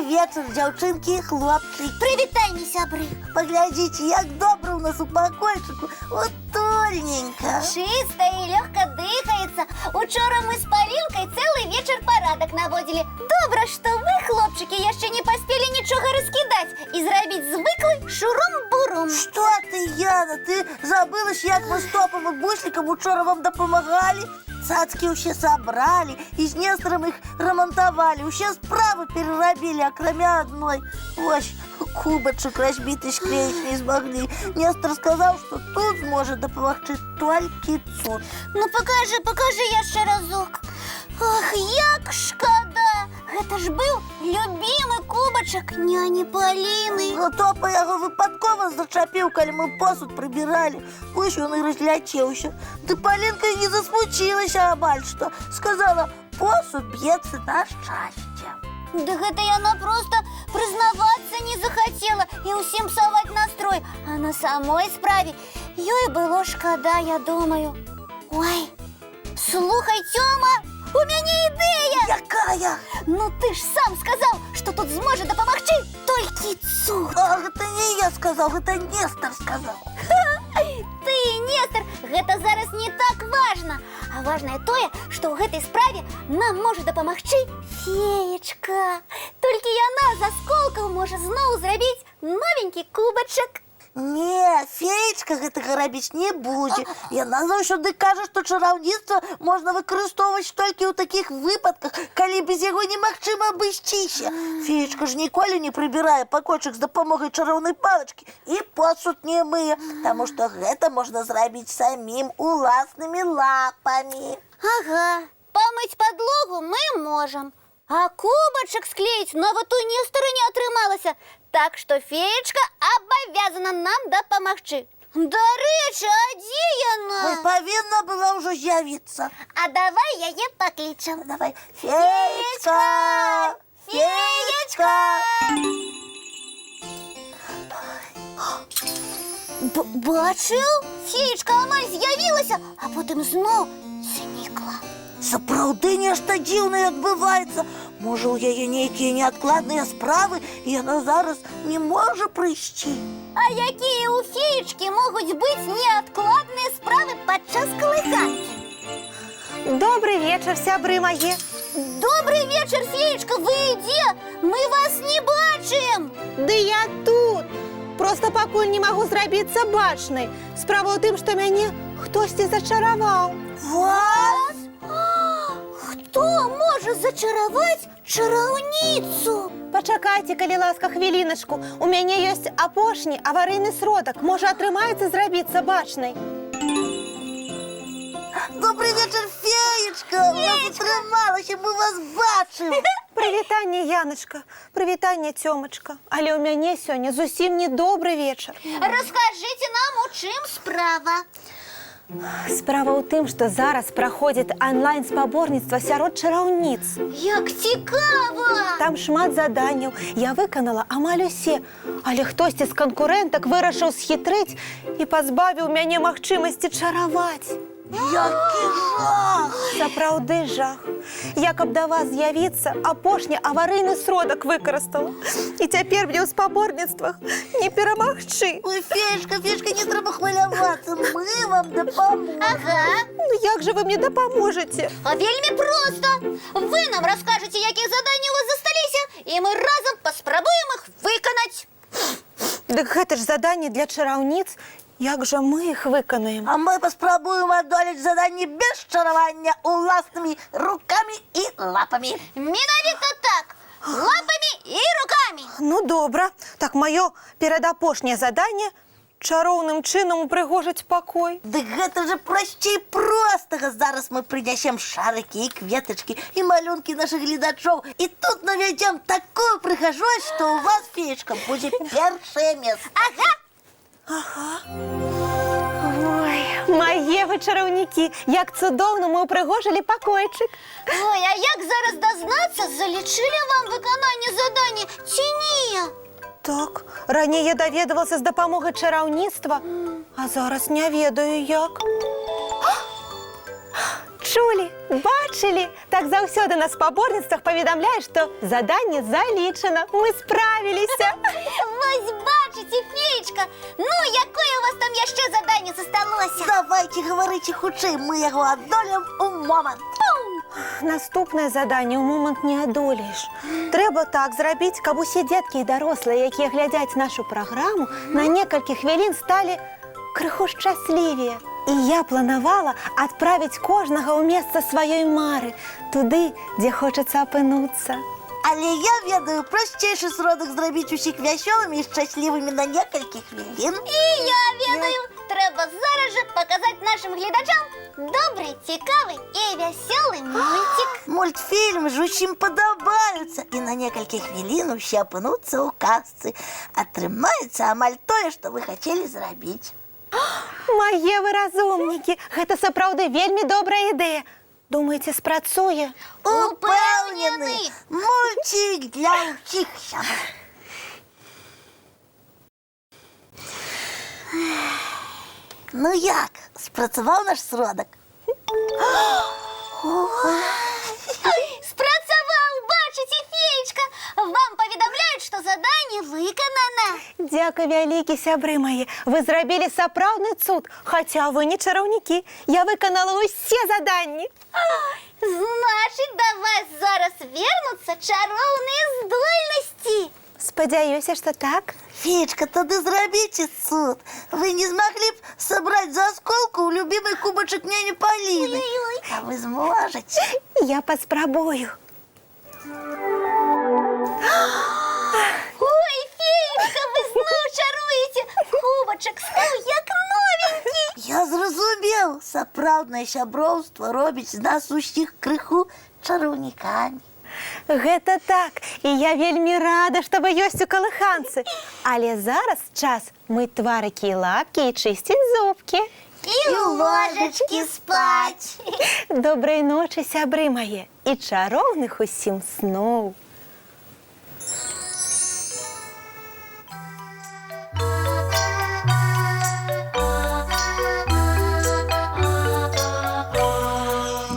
Вечар, дзяўчынкі і хлопчыкі. Прывітанне, сябры. Паглядзіце, як добра ў нас у пакойчыку. Утульненька. Чыста і лёгка дыхаецца. Учора мы з Палінкай цэлы вечар парадак наводзілі. Добра, што вы, хлопчыкі, яшчэ не паспелі нічога раскідаць і зрабіць звыклы шурум-бурум. Што ты, Яна, ты забылася, як мы з Топам і Буслікам учора вам дапамагалі? Цацкі ўсе сабралі і з Нестарам іх рамантавалі. Усе справы перарабілі, акрамя адной. Вось, кубачак разбіты склеіць не змаглі. Нестар сказаў, што тут зможа дапамагчы толькі цуд. Ну пакажы, пакажы яшчэ разок. Ах, як шкада! Гэта ж быў любімы кубачак няні Паліны. Ну, Топа яго выпадкова зачапіў, калі мы посуд прыбіралі. Вось ён і разляцеўся. Ды Палінка і не засмуцілася амаль што. Сказала, посуд б'ецца на шчасце. Да гэта яна проста прызнавацца не захацела і ўсім псаваць настрой. А на самой справе ёй было шкада, я думаю. Ой, слухай, Цёма, у мяне ідэя! Якая? Ну ты ж сам сказаў, што тут зможа дапамагчы толькі цуд. А, гэта не я сказаў, гэта Нестар сказаў. Ты, Нестар, гэта зараз не так важна. А важнае тое, што ў гэтай справе нам можа дапамагчы феечка. Толькі яна з асколкаў можа зноў зрабіць новенькі кубачак. Не, феечка гэтага рабіць не будзе. Яна заўсёды кажа, што чараўніцтва можна выкарыстоўваць толькі ў такіх выпадках, калі без яго немагчыма абысціся. Феечка ж ніколі не прыбірае пакойчык з дапамогай чароўнай палачкі і посуд не мые, таму што гэта можна зрабіць самім уласнымі лапамі. Ага, памыць падлогу мы можам. А кубачак склеіць нават у Нестара не атрымалася. Так што феечка абавязана нам дапамагчы. Дарэчы, а дзе яна? Ой, павінна была ўжо з'явіцца. А давай яе паклічам. Давай, феечка! Феечка! Бачыў? Феечка амаль з'явілася, а потым зноў знікла. Сапраўды нешта дзіўнае адбываецца. Можа, у яе нейкія неадкладныя справы, і яна зараз не можа прыйсці. А якія ў феечкі могуць быць неадкладныя справы падчас калыханкі? Добры вечар, сябры мае. Добры вечар, феечка, вы дзе? Мы вас не бачым. Ды я тут. Проста пакуль не магу зрабіцца бачнай. Справа ў тым, што мяне хтосьці зачараваў. Вас? Хто можа зачараваць чараўніцу? Пачакайце, калі ласка, хвіліначку. У мяне ёсць апошні аварыйны сродак. Можа, атрымаецца зрабіцца бачнай. Добры вечар, феечка! У вас атрымалася, мы вас бачым. Прывітанне, Яначка. Прывітанне, Цёмачка. Але ў мяне сёння зусім не добры вечар. Раскажыце нам, у чым справа. Справа ў тым, што зараз праходзіць анлайн-спаборніцтва сярод чараўніц. Як цікава! Там шмат заданняў. Я выканала амаль усе. Але хтосьці з канкурэнтак вырашыў схітрыць і пазбавіў мяне магчымасці чараваць. Які жах! Сапраўды жах. Я, каб да вас з'явіцца, апошні аварыйны сродак выкарыстала. І цяпер мне ў спаборніцтвах не перамагчы. Ой, феечка, феечка, не трэба хвалявацца, мы вам дапаможам. Ага, Ну як жа вы мне дапаможаце? а вельмі проста. Вы нам раскажаце, якія заданні ў вас засталіся, і мы разам паспрабуем іх выканаць. Дык гэта ж заданні для чараўніц. Як жа мы іх выканаем? А мы паспрабуем адолець заданні без чаравання уласнымі рукамі і лапамі. Менавіта так. Лапамі і рукамі. Ну добра, так маё перадапошняе заданне чароўным чынам упрыгожыць пакой. Дык гэта же прасцей простага. Зараз мы прынясем шарыкі і кветачкі і малюнкі нашых гледачоў. І тут навядзем такую прыгажосць, што ў вас, феечка, будзе першае месца. Ага. Ой, мае вы чараўнікі, як цудоўна мы ўпрыгожылі пакойчык. Ой, а як зараз дазнацца, залічылі вам выкананне задання ці не? Так, раней я даведавалася з дапамогай чараўніцтва, а зараз не ведаю як. Чулі, бачылі, так заўсёды на спаборніцтвах паведамляе, што заданне залічана. Мы справіліся. Вось бачыце, феечка. Ну, якое у вас там яшчэ заданне засталося? Давайте гаварыце хутчэй, мы яго адолеем у момант. Наступнае заданне ў момант не адолееш. Трэба так зрабіць, каб усе дзеткі і дарослыя, якія глядзяць нашу праграму, на некалькі хвілін сталі крыху шчаслівее. І я планавала адправіць кожнага ў месца сваёй мары, туды, дзе хочацца апынуцца. Але я ведаю прасцейшы сродак зрабіць усіх вясёлымі і шчаслівымі на некалькі хвілін. І я ведаю, трэба зараз жа паказаць нашым гледачам добры, цікавы і вясёлы мульцік. Мультфільмы ж усім падабаюцца, і на некалькі хвілін усе апынуцца ў казцы. Атрымаецца амаль тое, што вы хацелі зрабіць. Мае вы разумнікі, гэта сапраўды вельмі добрая ідэя. Думаеце, спрацуе? Упэўнены! Мульцік для ўсіх, сябры. Ну як, спрацаваў наш сродак? Спрацаваў, бачыце, феечка! Вам паведамляюць, што заданне выканана. Дзякуй вялікі, сябры мае. Вы зрабілі сапраўдны цуд, хаця вы не чараўнікі. Я выканала ўсе заданні. Значыць, да вас зараз вернуцца чароўныя здольнасці. Спадзяюся, што так. Феечка, тады зрабіце цуд. Вы не змаглі б сабраць з асколкаў любімы кубачак няні Паліны. Ой-ой-ой. А вы зможаце. Я паспрабую. Ой, феечка, вы зноў чаруеце. Кубачак стаў як новенькі. Я зразумеў, сапраўднае сяброўства робіць з нас усіх крыху чараўнікамі. Гэта так, і я вельмі рада, што вы ёсць у калыханцы. Але зараз час мыць тварыкі і лапкі і чысціць зубкі. І ў ложачкі спаць. Добрай ночы, сябры мае, і чароўных усім сноў.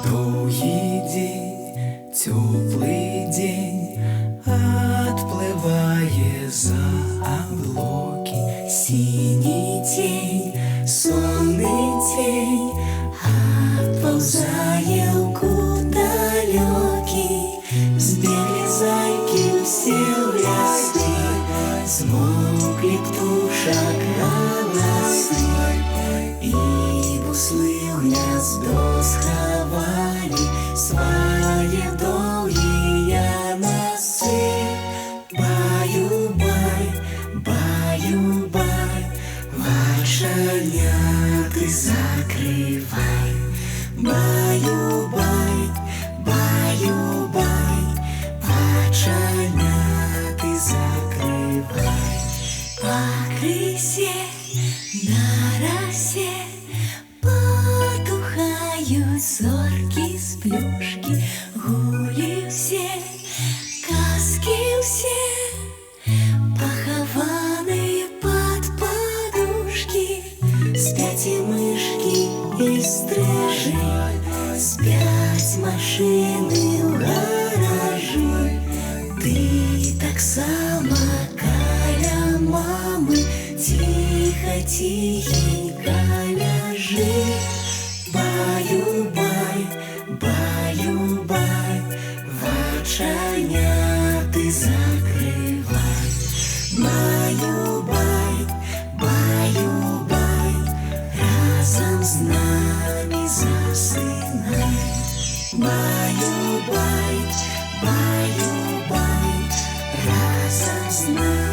Доўгі дзень, цёплы дзень адплывае за аблокі. Сіні цень, сонны цень адпаўзае ў кут далёкі. Збеглі зайкі ўсе ў лясы, змоўклі птушак галасы. І буслы ў гняздо схавалі свае доўгія насы. Баю-бай, баю-бай, вачаняты закрывай. Баю-бай, баю-бай, вачаняты закрывай. Пакрысе на расе потухаюць зоркі сплюшкі, гулі ўсе, казкі ўсе, пахаваныя пад падушкі. Спяць і мышкі, і стрыжы, спяць машыны ў гаражы. Ты таксама каля мамы ціха, ціхенька ляжы. Баю-бай, баю-бай, вачаняты закрывай. Баю-бай, баю-бай, разам з намі засынай. Баю-бай, баю-бай, разам з намі.